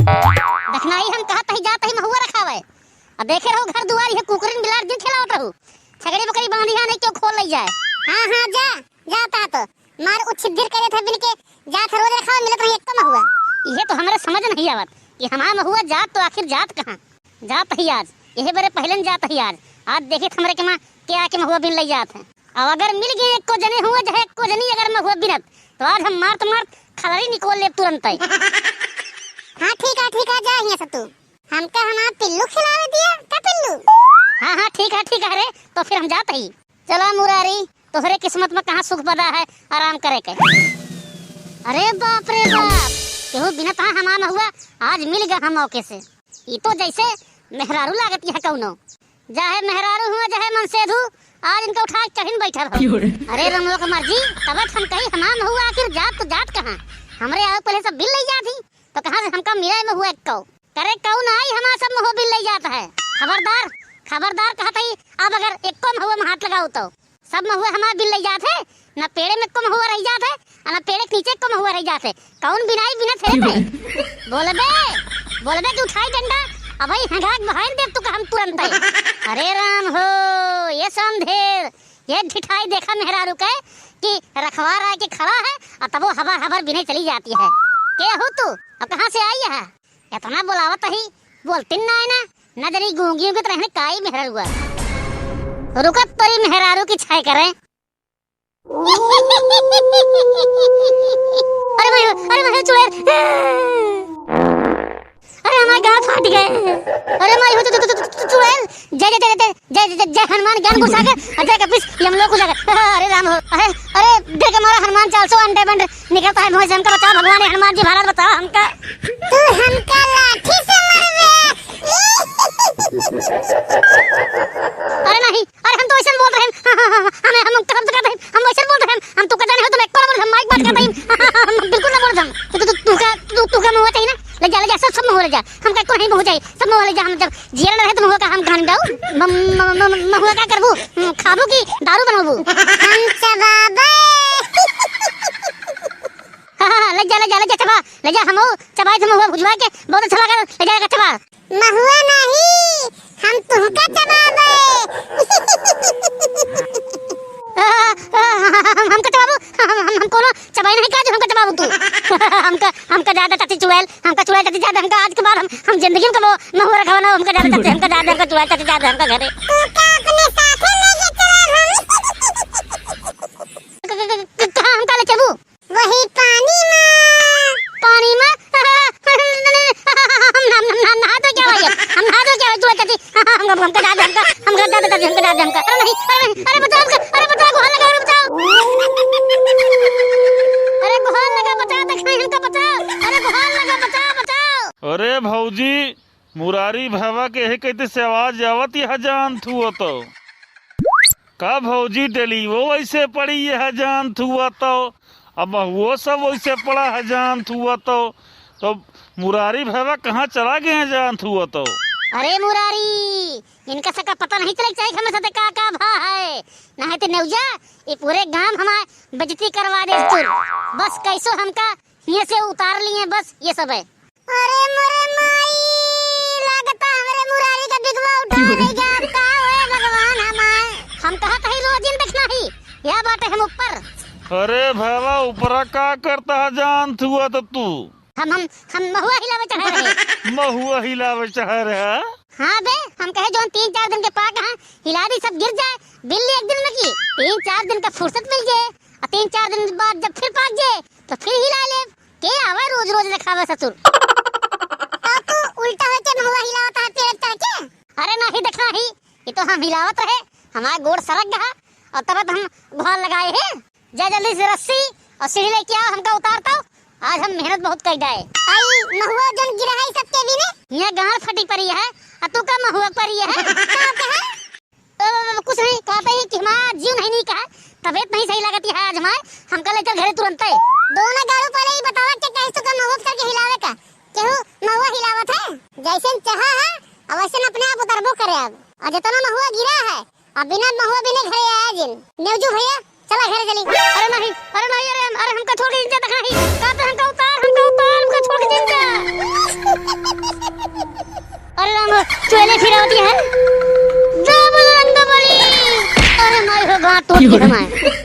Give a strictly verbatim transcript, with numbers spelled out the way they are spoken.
देखना ही हम कहत ही जात ही महुआ रखावे। अब देखे रहो घर दुआर, ये कुकुरिन बिलार दिन खेलावत रहू। छगड़ी बकरी बांधी है, नहीं क्यों खोल लई जाए। हाँ, हाँ, जा, जाता तो। मार उछिद्धिर करे थे बिन के, जात रोज रखावे, मिलत नहीं एक्को महुआ। ये तो हमरे समझ नहीं आवत कि हमार महुआ जात तो आखिर जात कहाँ? जात ही आज, यही बरे पहले न जात ही आज। आज देखित हमरे के माँ के आके महुआ बिन लई जात है। अब अगर मिल गए एक्को जने हुए, चाहे एक्को जनी अगर महुआ बिनत, तो आज हम मारत मारत खलरी निकोल लेब तुरंतै। हाँ, ठीक है, ठीक है, जा हियाँ से तू। हमका हमार पिल्लू खिलावे दिया, का पिल्लू? हाँ, हाँ, ठीक है, ठीक है रे, तो फिर हम जात ही। चला मुरारी, तोहरे किस्मत में कहाँ सुख बदा है, आराम करे के। अरे बाप रे बाप, केहू बिनत हाँ हमार महुआ, आज मिल गया हम मौके से। ई तो जैसे मेहरारू लागत है कौनो। चाहे मेहरारू हुआ, चाहे मनसेधू, आज इनका उठा के चढ़िन बैठल हो। क्यों रे? अरे रमुआ के मर्जी, तबे तो हम कही हमार महुआ आखिर जात तो जात कहाँ? हमरे आओ पहले सब बिल लई जात ही, तो कहाँ से हमका मिला महुआ एक्को? करे कौन आई हमार सब महुआ बिल लई जात है? खबरदार, खबरदार कहत ही, अब अगर एक्को महुआ में हाथ लगाओ तो। सब महुआ हमार बिल लई जात है, ना पेड़े में एक्को महुआ रह जात है, आ ना पेड़े के नीचे एक्को महुआ रह जात है। कौन बिनाई बिनत है रे भाई? बोलबे, बोलबे कि उठाई डंडा, अबही हंगाक बहार देब तू का हम तुरंतै। अरे राम हो, ये समधेर, ये ढिठाई देखा मेहरारू के कि रखवार आके खड़ा है और तब वो हबर हबर बिने चली जाती है। के हो तू? और कहाँ से आई है? इतना बोलावत ही, बोलती ना है ना, न जनी गूंगियों की तरह काई मेहरारू है। रुकत परी मेहरारू की छाय करे। अरे माई हो, अरे माई हो, चुड़ैल। अरे हमार गाँठ फाट गए। अरे माई हो, तू, तू, तू, तू, तू, चुड़ैल। जय, जय, जय, जय, जय, जय, जय हनुमान ज्ञान गुण सागर, जय कपीस यमलोक उजागर। अरे राम हो, अरे, अरे, डर के मारा हनुमान चालीसो अंडे बंड निकलता है मुँह से, हमका बचाओ भगवान, हे हनुमान जी महाराज बचाओ हमका। तू हमका लाठी से मरबे। अरे नहीं, अरे हम तो वैसे बोल रहे हैं, हाँ, हाँ, हाँ, हाँ, हमें, हम कसम से कहते हैं, हम वैसे बोल रहे हैं, हम तू का जाने हो तो मैं कौन बोल, हम माइक बात करते हैं, हाँ, हाँ, हाँ, हम बिल्कुल ना बोल हम। तू, तू, तू, तू का, तू, तू का मुँह चाहिए ना, ले जा, ले जा, सब, सब मुँह ले जा, हमका एको नहीं मुँह चाहिए, सब मुँह ले जा, हम जब जियरा रहे तो महुआ का हम खान जाऊ। म-, म-, म-, म-, महुआ का करबू? हम्म, खाबू की दारू बनबू? हम चबाबे। हाँ, हाँ, हाँ, ले जा, ले जा, ले जा, चबा, ले जा, हमहू चबाई थे महुआ भुजवा के, बहुत अच्छा लगा, ले जा, चबा। महुआ नहीं, हम तुहका चबाबे। आ, आ, हम, हमका चबाबू? हम, हम, हम कोनो चबाई नहीं का जो हमका चबाबू तू? हमका, हमका ज्यादा चाची चुड़ैल, हमका चुड़ैल चाची ज्यादा, हमका आज के बाद हम, हम जिंदगी में कबो महुआ रखवा ना, हमका ज्यादा चाची, हमका ज्यादा, हमका चुड़ैल चाची ज्यादा, हमका घरे। तू का अपने साथे लेके चला हम? क-, क-, क-, क-, कहाँ हमका ले चलू? वही पानी में। पानी में? हम, हम, हम, हम नहा तो क्या भाई? हम नहा तो क्या भाई? चुड़ैल चाची, हम, हम, हमका ज्यादा, हमका, हमका ज्यादा चाची, हमका ज्यादा, हमका। अरे नहीं, अरे नहीं, अरे बचाओ हमका, अरे बचाओ, गोहार लगा, अरे बचाओ। अरे गोहार लगा, बचाओ, देख नहीं, हमका बचाओ। अरे गोहार लगा, बचाओ, बचाओ। अरे भौजी, मुरारी भैवा के यही कहते से आवाज आवत, यह जान थुआ तो। का भौजी डेली वो वैसे पड़ी, यह जान थुआ तो। अब महुओ सब वैसे पड़ा है जान थुआ तो। तो मुरारी भैवा कहाँ चला गए हैं जान थुआ तो। अरे मुरारी, इनका सबका पता नहीं चले चाहिए हमें साथे का का भा है। नहीं तो नेउजा, ये पूरे गांव हमारे बेइज्जती करवा दे तू। बस कैसो हमका हियां से उतार लिए बस ये सब है। अरे मोरे माई, लागता हमरे मुरारी का बिगवा उठा ले गया। का होए भगवान हमार? हम कहत हई रोजिन देखना ही, या बाटे हम ऊपर। अरे भैवा, ऊपरा का करता है जान थुआ तो तू? हम, हम, हम महुआ हिलावे चाहे रहे। महुआ हिलावे चाहे रहे? हाँ बे, हम कहे जौन तीन चार दिन के पाक हाँ हिला दी, सब गिर जाए, बिल्ली एक दिन में की। तीन चार दिन का फुर्सत मिल जाए, और तीन चार दिन बाद जब फिर पाक जाए, तो फिर हिला ले। के आवे रोज रोज देखावे ससुर। तो तू उल्टा होके महुआ हिलावत है पेड़ चढ़ के? अरे नहीं देखना ही, ये तो हम हिलावत रहे, हमार गोड़ सरक गया और तब हम गुहार लगाए हैं। जा जल्दी से रस्सी और सीढ़ी लेके आओ, हमका उतारता हो। आज हम मेहनत बहुत कर डाए। आई महुआ जन गिरा है सबके भी ने। यहाँ गांड फटी पड़ी है, और तू का महुआ पड़ी है? का कहा? अ, कुछ नहीं, कहते ही कि हमार जीव नहीं, नहीं कहा, तबीयत नहीं सही लगती है आज हमार, हमका ले चल घरे तुरंते। दोनों गारू पहले ही बतावा कि कैसे का महुआ करके हिलावे का, केहू महुआ हिलावत है? जैसे चाहा है, अब वैसे अपने आप उतरबो करे अब। और जितना महुआ गिरा है, अब बिना महुआ बिने घरे आया जिन। नेवजू भैया, चला घरे चली। अरे नहीं, अरे नहीं, अरे, अरे हमका छोड़ के जिन जा, तक नहीं, कहते हमका उतार, हमका उतार, हमका छोड़ के जिन जा। चोले फिरावती है। जय बोलो रंगबली। अरे माई हो, गांठ टूट गई हमारे।